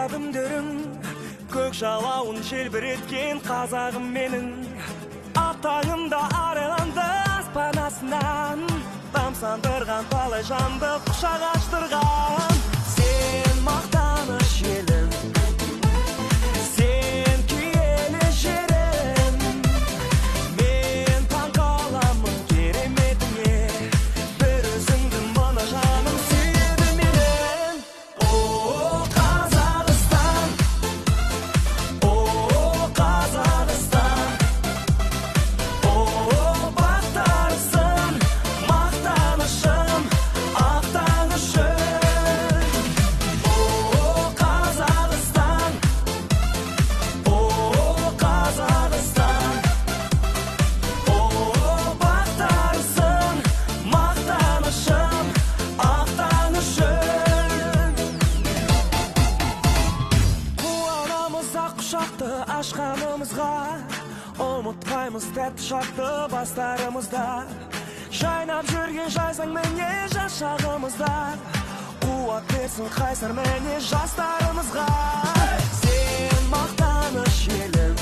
Алқап үндерің, көк жалауын желбіреткен қазағым менің. Ақ таңымда арайланды аспан астынан, тамсандырған талай жанды құшақ аштырған. Сен мақтаныш елім, сен киелі жерім, мен таңқаламын кереметіңе, бір өзіңді мына жаным сүйеді менің. О, Қазақстан, о, Қазақстан, о, бақтарысың, мақтанышым, ақ таңышым. О, Қазақстан, о, Қазақстан, о, бақтарысың, мақтанышым, ақ таңышым. Қуанамыз ақ құшақты ашқанымызға, ұмытпаймыз тәтті шақты бастарымызда. Жайнап жүрген жайсаң міне жас шағымызда, қуат берсін қайсар міне жастарымызға. Сен мақтаныш елім,